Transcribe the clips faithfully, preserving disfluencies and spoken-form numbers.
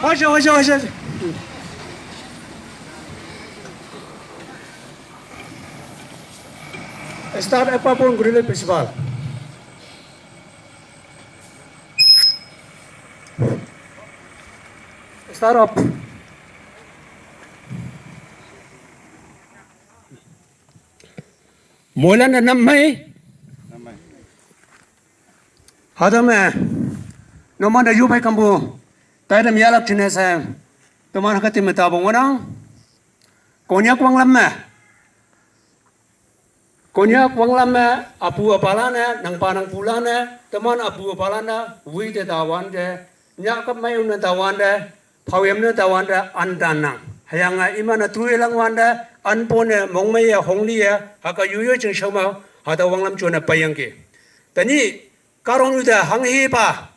Hoje, hoje, hoje. Start apapun guru le principal. Start up. Moilan da nam mai. Hada me. Noman da yu pai kambu. Tai da mialap chine se. Toman hakati me tabong wanang. Konyak wanglam me. Konyak wanglam me apu apalan ne, nangpa nangpulan ne, teman apu apalan ne, wui te tawan de, nyakap mai un ne tawan de, phawem ne tawan de, andan nang. Hayang a iman a tui lang wan de, anpo ne, mongmei ya, hongli ya, haka yuyo ching shoma, hada wanglam chona payang ke. Tani, karong yu de, hanghi pa,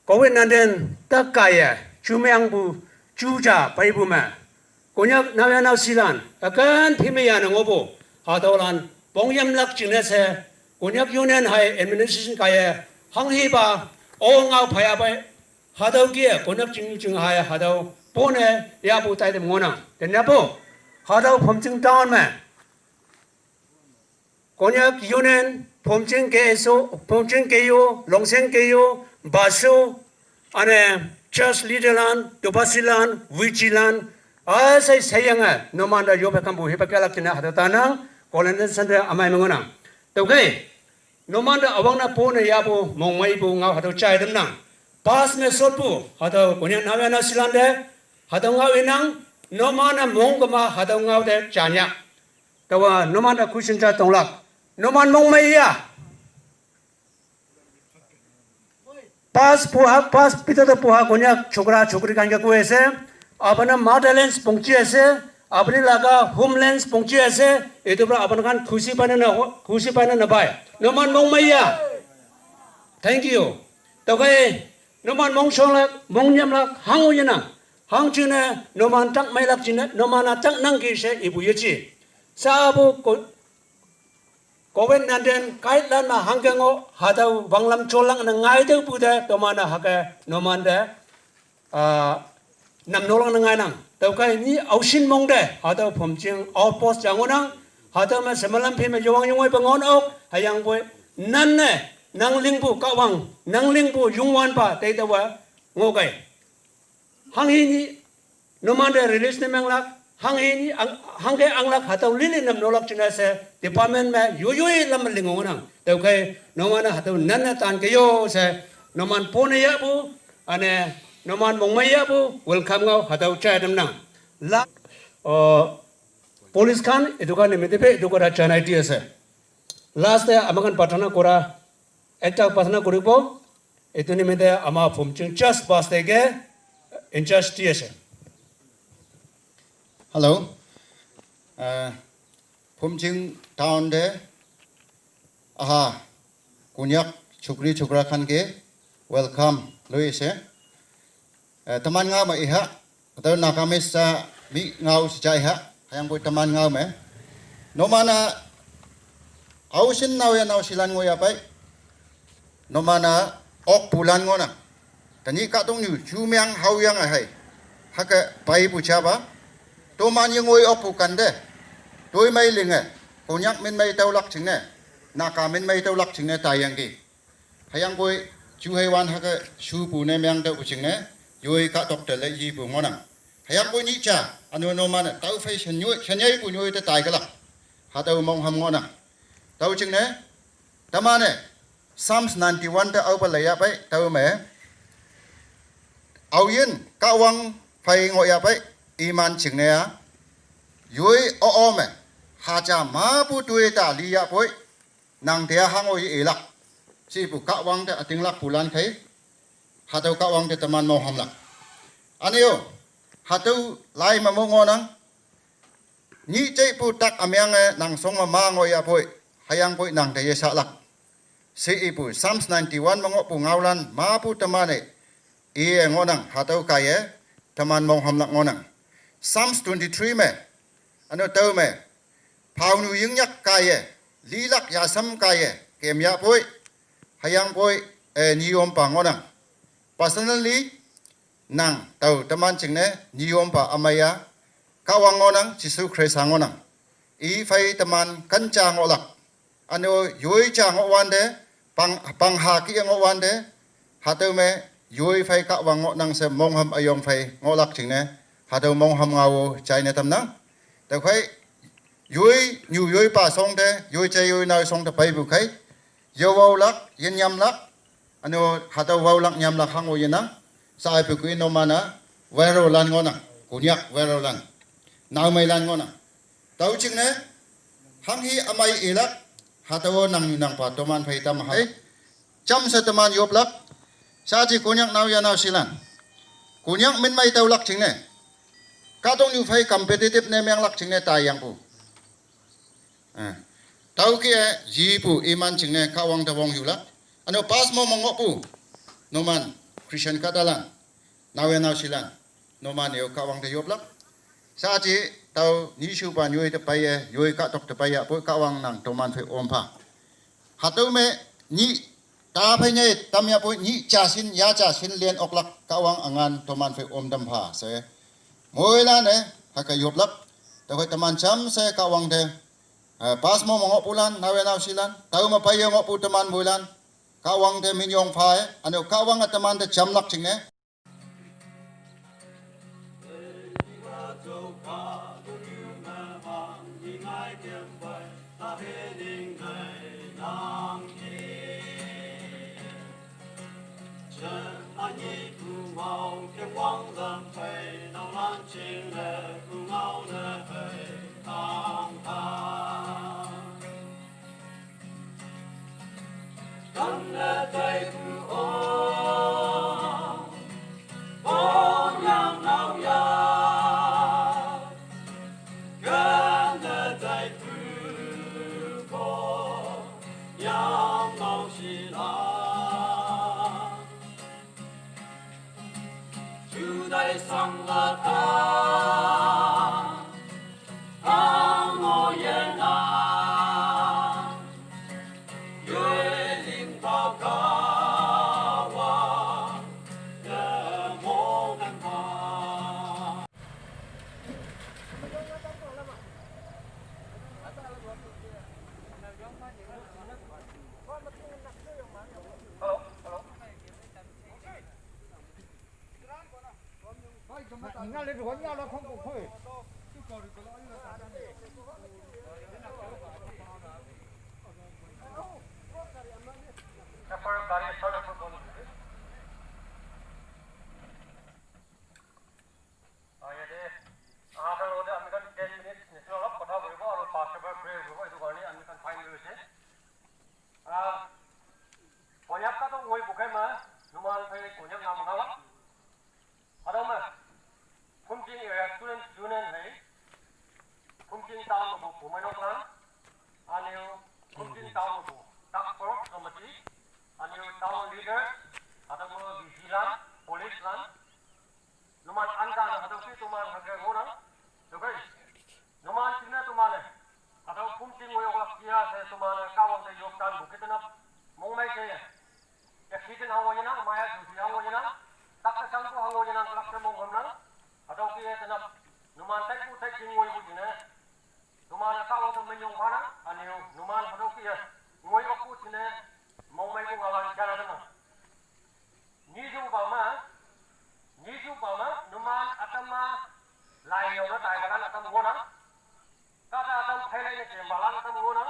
Covid nineteen tak kaya, chumeang bu, chucha, pai bu ma. Konyak nau ya nau silan, akan phime ya nang obo. Hatau lan, pong yam lak chine se, Konyak Union hai administration kaya, hanghi ba, o ngau phaya bai. Hatau kia, Konyak ching ching hai, hatau, pone, ya bu tai dem ngonang. Tena po, hatau phom ching down ma. Konyak Union, Phomching K S O, Phomching K U, Longseng K U, Basu, ane Church Leader lan, Tobasi lan, Wichi lan, asai sayang a, noman da yope kambu hipa kala kina hada tanang, Kolenden Sandra amai mengona. Tauke, noman da awang na po ne ya po, mong mai po ngau hada chai dem nang. Pas ne sot po, hada Konyak nawe na silande, hada ngau inang, noman na mong kama, hada ngau de chanya. Tawa, noman da kusin cha tonglak. Noman mong mai ya. Pas puha, pas pita da puha Konyak chokra chokri kan ka kuese. Apana motherlands pongchi ase. Apani laga homelands pongchi ase. Itu pra apan kan khusi paina na ho-, khusi paina na bai. Noman mong mai ya. Thank you. Tokai, noman mong shong lak, mong nyam lak, hang u yana. Hang chine, noman tak mai lak chine, noman a tak nang ki she ibu yechi. Sa abu ko-, Covid nineteen kait lan ma hangke ngo, hatau wanglam cholang na ngai teu pu de, tomana hake, noman de, ah, nam nolang na ngai nang. Tau kai ni ausin mong de, hatau Phomching outpost jang nang, hatau ma semalam phi ma yowang yongoi pa ngon ok, hayang boi, nan ne, nang ling pu kawang, nang ling pu yungwan pa, tei tawa, ngo kai. Hang hi ni, noman de release ne menglak, hang hi ni, ang, hang ke anglak hatau lili nam nolak china se, department me, yuyui lam lingong nang. Tau kai, noman na hatau nan na tan ke yo se, noman pone ya bu, ane, noman mongmai ya bu, welcome ngau, hatau chai nam nang. La, oh, police kan, itu kan nimite pe, itu kara chanai ti ase. Last day, amakan patana kora, ekta patana koribo, itu nimite ama Phomching just bas teke, in charge ti ase. Hello. Uh, Phomching town de, aha, Konyak chukri chukra khan ke welcome loi ase. Eh, taman ngau ma iha, atau Nagamese sa mi ngau si cha iha, hayang boi taman ngau me. Nomana, ausin nau ya nau silan ngoi apai. Nomana, ok pulan ngona. Tani katung nyu, chumiang hau yang ahai. Haka pai pu cha ba. Toman yang ngoi ok pu kande. Toi mai linge. Konyak min mai tau lak chingne. Naka min mai tau lak chingne tayang ki. Hayang boi, chu hai wan haka shu pu ne miang tau pu chingne. Yoi ka tok te le yi pu ngonang. Hayang boi ni cha. Anu nomana, tau fai shen yoi, shen yoi pu yoi te tai kalak. Hatau mong ham ngonang. Tau chingne. Tamane, Psalms ninety-one te au pa laya pai, tau me. Au yin, ka wang fai ngo ya pai, iman ching ne ya. Yui o o me, ha cha ma pu tui ta li ya poi, nang te hang o yi ilak. Si pu ka wang te ating lak pulan kai, hatau ka wang te teman mau ham lak. Ane yo, hatau lai ma mo ngo nang, Ni chei pu tak amiang e nang song ma ma ngoi a poi, hayang poi nang te ye sa lak. Si i pu, Psalms ninety-one ma ngo pu ngau lan, ma pu teman e, i e ngo nang, hatau kai e, teman mong ham lak ngo nang. Psalms twenty-three me, ano tau me, pau nu ying nyak kai e, li lak ya sam kai e, kem ya poi, hayang poi, e, ni om pa ngo nang. Personally, nang, tüo teman jingne, nyiyompa ümei-a, Kahwang ngohnang, Jesu Khrista ngohnang. I phei teman kenja ngohlak. Üne-o yoi ja ngohwante, pang, pangha kih-e ngohwante, hatüo me yoi phei Kahwang ngohnang she mongham üyong phei ngohlak jingne, hatüo mongham ngao jaine tamnang. Tüokhei, yoi nyu yoipa shongte, yoi jai yoi nao shongte peipu khei, yo waolak, yin nyamlak, üne-o hatüo waolak nyamlak hango yenang, saipu kui numan-a, viral lan ngohnang, Konyak viral lan, naomeilan ngohnang. Tüo jingne, hanghi ümei ilak, hatüo nang nangpa toman phei tam ha. Jamshe teman yoplak, shaji Konyak naoyha naoshelan. Konyak minmei tüolak jingne. Kahtoknyu phei competitive ne menglak jingne taiyangpu. Eh. Tüoke-e, yipu iman jingne Kahwang te wongyulak. Üne-o pass mo me ngohpu. Numan, Christian kahtalan. Naoyha naoshelan. Numan yo Kahwang te yoplak. Shaji, tüo nyishupa nyoi te peiye, yoi kahtok te peiya, poi Kahwang nang toman phei ompha. Hatüo me, nyih, ta phei nyei, tamyahpoi nyih ja shin, ya ja shin len oklak Kahwang üngan toman phei om tampha she. Moilan-e, hüke yoplak, tüokhei teman jamshe Kahwang te, eh, pass mo me ngohpulan, naoyha naoshelan, tüo me peiye ngohpu teman moilan, Kahwang te minyong pha-e, üne-o Kahwange teman te jamlak jingne. Ah, yate, ah, khan logote ami khan ten minutes nisina olop kotha kuribo aru pastor para prayer kuribo, etu karone ami khan time loi ase. Ah, Konyak ka to ngoi bukai ma, numan phai Konyak na mangala. Adama, Khumching Area Students Union hai, Khumching Town bu pumai nok lan, aniu Khumching Town bu task force committee, aniu town leader, adama V C lan, police lan, numan anta na hatau si tuman hake ngonang, tukai. Numan tina tuman eh. Hatau Khumching ngoyok lak kia se tuman eh Kahwang te yoktan bu kitna mongmai se. Accident hango yenang, maya juti hango yenang, takta sangko hango yenang, klak se mong hamnang. Hatau kia tena numan tai bu tai king ngoi bu jine. Numan eh Kahwang te menyong mana, aniu numan hatau kia ngoi okpu jine mongmai bu ngawan jana tena. Niju bama, niju bama, numan atama lai yong na tai balan atam ngona. Kata atam phailai ne kem balan atam ngona.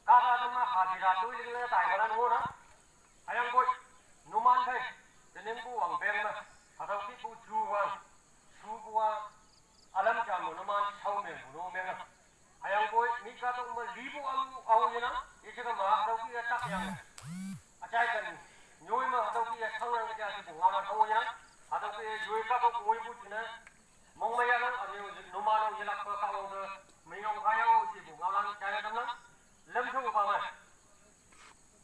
Kata atam ma hajira tu ling na tai balan ngona. Ayang boy, numan thai, tening bu wang beng na. Hatau ki bu ju wang, ju bu wang. Alam jam mo numan chau meng bu no meng na. Ayang boy, mi ka tok ma libu alu au yenang, ije ka ma hatau ki ya tak yang. Achai kan, nyoi ma hatau ki ya chang yang ka ja si bu ngama tau yenang, hatau ki ya yoi ka tok ngoi bu jina, mong ma ya nang, ami numan au yelak ka ka au ka, mi yong ka ya au si bu ngama chai kan nang, lem chu ba ma.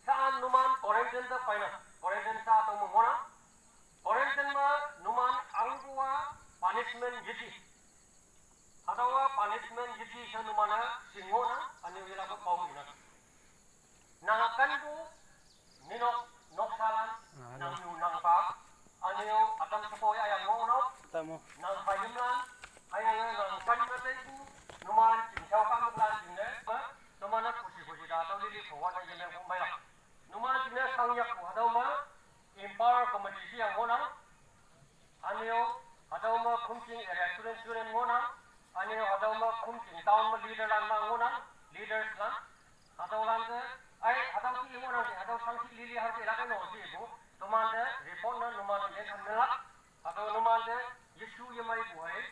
Saan numan quarantine ta paina, quarantine sa tong mo ngona, quarantine ma numan ang bu wa punishment yiti. Hatawa punishment yiti sa numana singona aniu yela ko pau ina. Nang akan bu ninok noksalan nang yu nang pa aniu akan support. Hatüo me empower committee shi yang ngohnang. Üneo, hatüo me Khumching area student union ngohnang. Üneo, hatüo me Khumching town me leader lan ma ngohnang, leaders lan. Hatüo lan te, ai, hatüo ki ngohnang she, hatüo shangshi lili hangke ilak no she ipu. Toman te report ne numan te kan melak. Hatüo numan te yeshu yemeipu hei.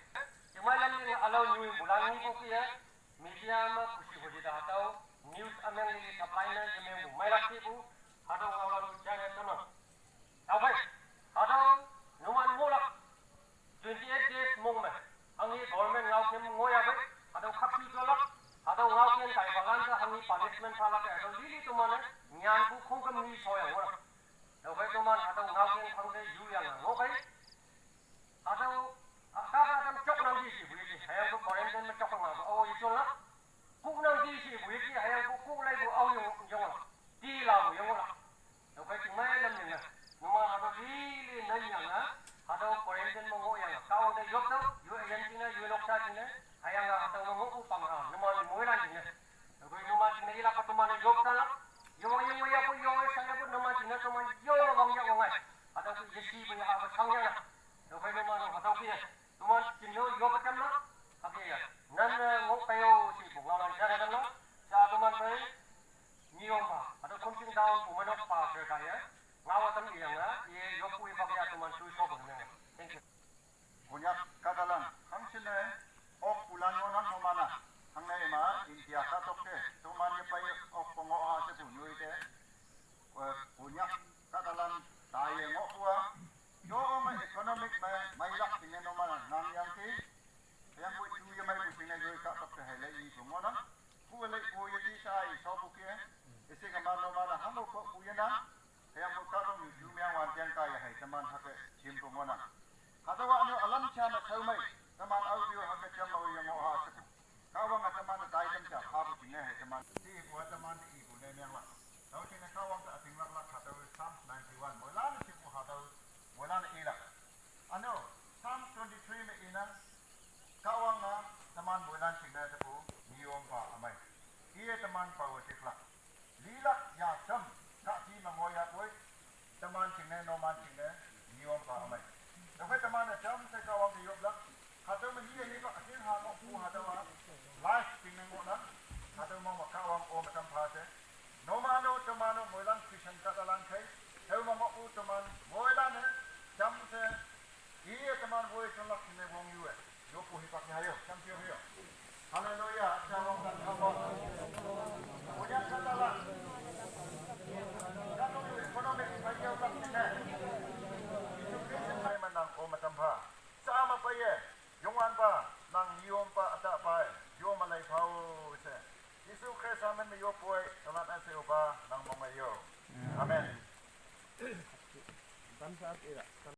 Yemei lan te alao nyu ipu lan ni ko ki ye. Media me khushi khushi te hatüo news ümeng lili supply ne yemengpu meilak she ipu. Hatüo ngaolan china tamang. Tüophei, hatüo numan ngohlak, twenty-eight days mong me, hanghi government ngaokem ngohyapei, hatüo khapshu jolak, hatüo ngaokem taipalan te hanghi punishment phalak, hatüo lili toman-e nyanpu khongküm ni shoyang ngohlak. Tüophei toman hatüo ngaokem phang te yuyang ngohphei. Hatüo, ah, kahta tam joknang ki shepu yeki, hüyangpu quarantine me joknang ma, oh, yejolak. Kuhnang ki shepu yeki, hüyangpu kuhlaipu, oh, yong, yonglak. Tilapu yonglak. Tüophei chingmei lam jingne, numan hatüo lili nanyange, hatüo quarantine me ngohyange, Kahwang te yoptüoh, yoi üyin jingne, yoi noksa jingne, hüyange hatüo me ngohpu pang-a, numan moilan jingne. Tüophei numan jingne yelakpa toman-e yop talak, yewang yewang yapu, yewang shang yapu, numan jingne toman yonge wang ya wangngai. Hatüo yeshipu ya apu shang ya. Tüophei numan hatüo ki, toman jingne yoppe tamlak, hüke ya. Nan, eh, ngoh kayo shepu ngaolan jana tamlak, ja toman phei, nyiyongpa, hatüo Khumching town pu menok pa she kaiye, ngaowa tam iyange, iye yoppu ipak ya toman shui shopu ne. Thank you. Konyak kahtalan, hangshinne, okpulan ngohnang numan-a, hangne ima, India kahtok te, toman yepei okpu ngoh-a shepu nyoi te, eh, Konyak kahtalan, taiye ngohpu-a, yo me economic me, meilak jingne numan-a, ngangyangki, hüyangpoi ju yemeipu jingne yoi kahtok te hei lei ipu ngohnang, pu lei pu yeti shai shopu ke, isi kema numan-a hango ko pu yenang, hüyangpoi kahtoknyu ju meang wan tian kaiye hei teman hüke jimpu ngohnang. Hatüowa üneo ülam ja me shaomei, teman aope-o hüke jam me-o yengoh-a shepu. Kahwange teman-e tai tam ja phapu jingne hei teman. Tipu-a teman te ipu ne menglak. Tüo jingne Kahwang te ütinglak lak hatüo Psalms ninety-one. Moilan-e shepu hatüo, moilan-e ilak. Üneo, Psalm twenty-three me inang, Kahwange teman moilan jingne tepu, nyiyompa ümei. Iye teman pawe tiklak. Lilak ya jam, kahji me ngohyapoi, teman jingne, numan jingne, nyiyompa ümei. Tüophei teman-e jamshe Kahwang te yoplak, hatüo me nyiye hipak üjing ha ngohpu hatüowa, live jingne ngohnang, hatüo mong me Kahwang-o me tampha she. Numan-o, teman-o, moilan Christian kahtalan khei, tüo me ngohpu teman, moilan-e, jamshe, iye teman woi shonlak jingne wong yu-e. Yoppu hipak ni hayo, jamshe yo. Haleluya, acha wang tan Kahwang. Konyak kahtalan. Kahtoknyu economic pei yoplak jingne. Jesu Khrista pei me nang-o me tampha. Sa me peiye, Youngwanpa, nang nyiyompa ütahpa-e, yo me lei phao she. Jesu Khrista min me yoppu-e, shalan üshei-opa, nang mong me yo. Amen.